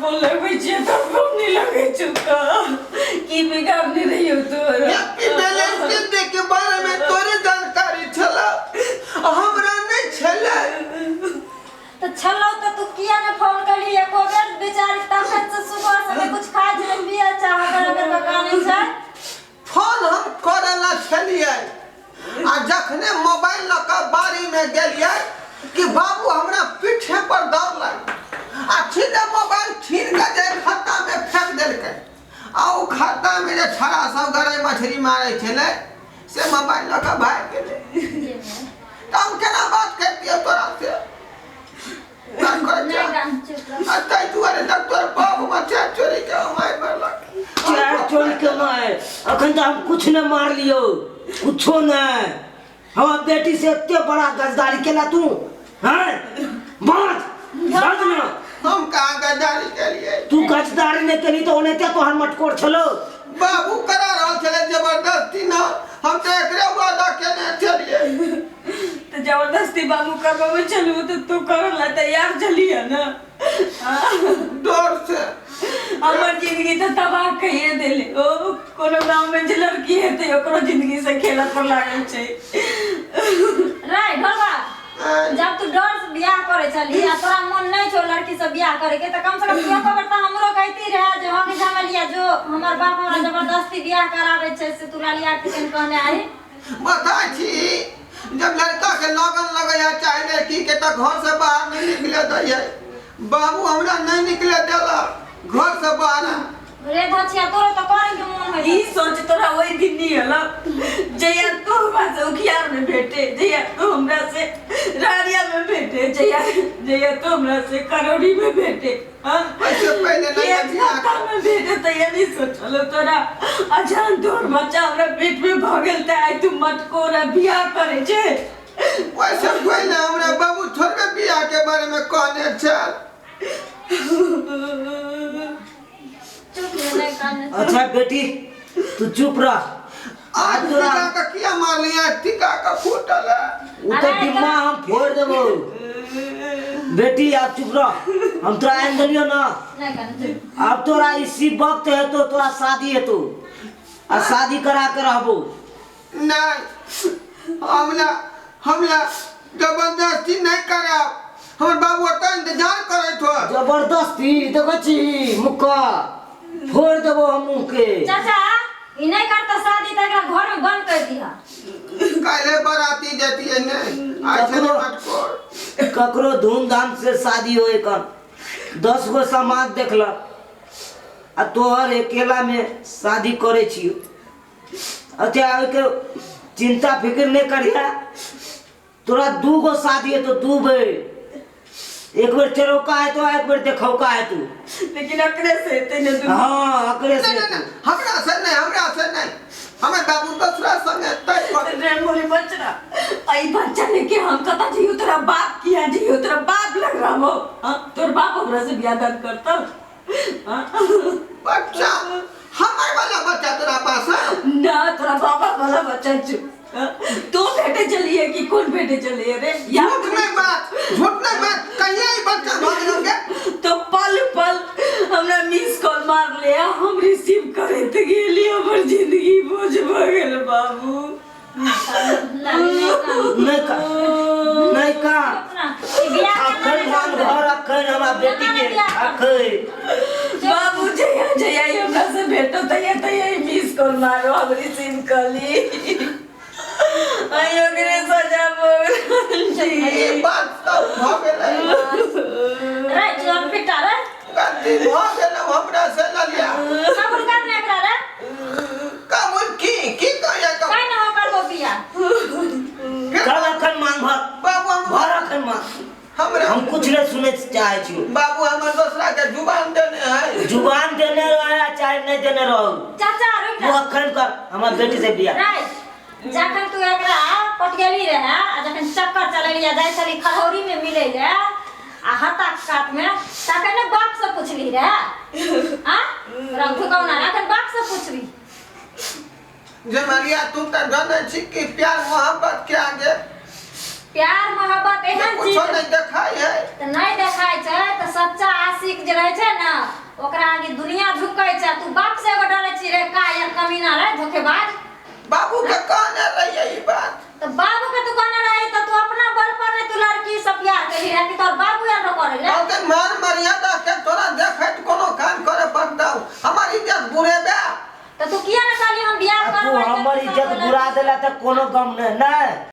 Phone लगबै छियै तऽ फोन नहि लगै छौ तऽ की बिगाड़ने रहियौ तोरा? हैप्पी वैलेंटाइन डे के बारे में तोरे जानकारी छला, हमरा नहीं छला। तऽ छलौ तऽ तू किया ने फोन कली एको बेर? बेचारी तखन से सुबह से ने कुछ खाइ छै, ने पियै छै, हकर हकर कऽ कानै छै। फोन हम करे ला छलियै आ जखने मोबाइल लऽ कऽ बाड़ी में गेलियै कि बाबू हमरा पीछे पर दौड़लै आ सीधे मोबाइल छीन कऽ जे खत्ता में फेंक देलकै आ ओ खत्ता में जे छड़ा सब गरई मछली मारै छलै से मोबाइल लऽ कऽ भागि गेलै। तऽ हम केना बात करितियै तोरा से? बात करै नहि छियै? गाम चुप रह। आ ताहि दुआरे तक तोर बाप बच्चा चोरी के मारि मारलक। चार चोरी के मार, अखन तऽ हम कुछ नहि मारलियौ, कुछो नहि। हमर बेटी से एते बड़ा गद्दारी केला तू? हैं, बाज बाज ना। हम कहाँ गद्दारी केलियै? तू गद्दारी नहि केली तऽ ओनाहिते तोहर मटकोर छलो। बाबू करा रहल छलै जबरदस्ती न, हम तऽ एकरे वादा केने छलियै। तऽ जबरदस्ती बाबू करबाबै छलू तऽ तू करऽ ला तैयार छलियै ने? डर से। हमर जिंदगी तऽ तबाह कहिए देले। ओ कोनो गाँव में जे लड़की हेतै ओकरो जिंदगी से खेलऽ पर लागल छै। रे ढोलबा, जब तू डर से बियाह करे छली आ तोरा मन नहीं छौ लड़की से बियाह करे के, त कम से कम एको बेर त हमरो कहती रहे जे हम झमेलिया जो हमर बाप हमरा जबरदस्ती बियाह कराबै छै, से तू लालिया के कहीं कहने आई। बता छी, जब लड़का के लगन लगे है चाहे लड़की के तऽ घर से बाहर नहीं निकले दै है। बाबू हमरा नहीं निकले देलक घर से बाहर। रे धचिया, तोरो त करे के मन होइ। ई सोच तोरा ओहि दिन नहीं हल जहिया तू हमरा से उखियार में भेटे, जहिया तू हमरा से रारिया में भेटे, जहिया जहिया तू हमरा से करौड़ी में भेटे। हाँ? ओहिसे पहिले नहीं एक बियाह हफ्ता में भेटे तहिया नहीं सोचल तोरा। अजान तोहर बच्चा हमरा पेट में भऽ गेल तऽ आइ तू मटकोरा बियाह करै छै? ओहिसे पहिले हमरा बाबू थोड़बे बियाह के बारे में कहने छल। चुप रे, नहीं काने। अच्छा बेटी, तू चुप रह। आज तोरा टीका का किया मारलिया? टीका का फूटल है। उ तऽ डिब्बा हम फोड़ देबो। बेटी, आब चुप रह, हम तोरा आनि देलियौ ना। नहीं काने, चुप। आब तोरा इसी वक्त हेतो, तोरा शादी हेतो आ शादी करा के रहबो। नहीं, हमरा हमरा जबरदस्ती नहीं कराब। हमर बाबू ओतऽ इंतजार करैत हो। जबरदस्ती देखै छी, मुक्का फोड़ देबो हम मुँह के। चाचा, ई नहीं करता शादी त एकरा घर में बंद कर दिहा। काल्हे बराती जतियै नहीं आज छलै मटकोर। ककरो धूमधाम से शादी होए कन 10 गो समाज देखलक आ तोहर अकेला में शादी करे छियो। अच्छा, ओहिके चिंता फिक्र नहीं करिया। तोरा 2 गो शादी है तो 2 बेर, एक बेर चरौका है तो एक बेर देखौका है तू। लेकिन अकरे से हेतै ने दुनू। हाँ, अकरे से। नहीं, नहीं, नहीं, हमरा से नहीं, हमरा से नहीं, हमर बाबू दोसरा संगे तय कर। रे मोरे बचरा, आई बच्चा लेके हम कता जइयो? तोरा बाप किया जइयो? तोरा बाप लग रहा हो? हाँ, तोर बाप हमरा से बियाह दान करता? हाँ? बच्चा हमर वाला बच्चा तोरा पास है? ना, तोरा बाबा वाला बच्चा छु। हाँ? तू भेटे चलिए कि कौन भेटे चलिए रे? या झूठ नहीं बात, झूठ नहीं बात, कहिया ई बच्चा भऽ गेलौ गे? तो पल पल हमरा मिस कॉल मार ले, हम रिसीव करैत गेली, हमर जिंदगी बोझ भऽ गेल बाबू। लाली, नहीं कान। नहीं का, नहीं का। चुप ना, ई बियाह केना अखन नहीं हम करतै? घर अखन हमरा बेटी के अखन। बाबू, जहिया जहिया ई हमरा से भेटो तहिया तहिया ई मिस कॉल मारो, हम रिसीव कली। आई ओकरे सजा भऽ गेल। ई बात तऽ भऽ गेलै। रे चल पिटा रे। गलती भऽ गेलौ हमरा से ललिया। कबूल कर ने एकरा रे। कबूल की की कहिया कबूल? काहे ना करबो बियाह? चल अखन मांग भर। बाबू हम भर अखन मांग। हमरा हम कुछ नहीं सुने चाहे छी। बाबू हमर दोसरा के जुबान देने है। जुबान देने रहे या चाहे नहीं देने रहो। चाचा, रुक तू जा। अखन कर हमर बेटी से बियाह। रे जखन तू एकरा पटगेली रहे आ जखन चक्कर चलेली आ जाइ छली खरहौरी में मिलै रहे आ हता कात में, तखन ने बाप से पुछली रहे? आ रंग ठुकौना अखन बाप से पुछबी? जमलिया, तू तऽ जानै छी कि प्यार मोहब्बत के आगे प्यार मोहब्बत एहन कुछो चीज नहीं देखाई है। तऽ नहि देखाइ छै तऽ सच्चा आशिक जे रहै छै ने ओकरा आगे दुनिया झुकै छै तू बाप से एगो डरै छी रे कायर कमीना रे धोखेबाज बाबू के कहने रहियै ई बात तऽ बाबू के तू कहने रही तऽ तू अपना बल पर नहि तू लड़की सब प्यार केली रहे कि तोहर बाबू यार करे ले कहलकै मान मर्यादा के तोरा देखैत कोनो काम करे पड़तौ हमर इज्जत बुरेबे तऽ तू किया ने कहली हम बियाह आ तू करबै हमर इज्जत बुरा देला तऽ कोनो गम नहि नहि।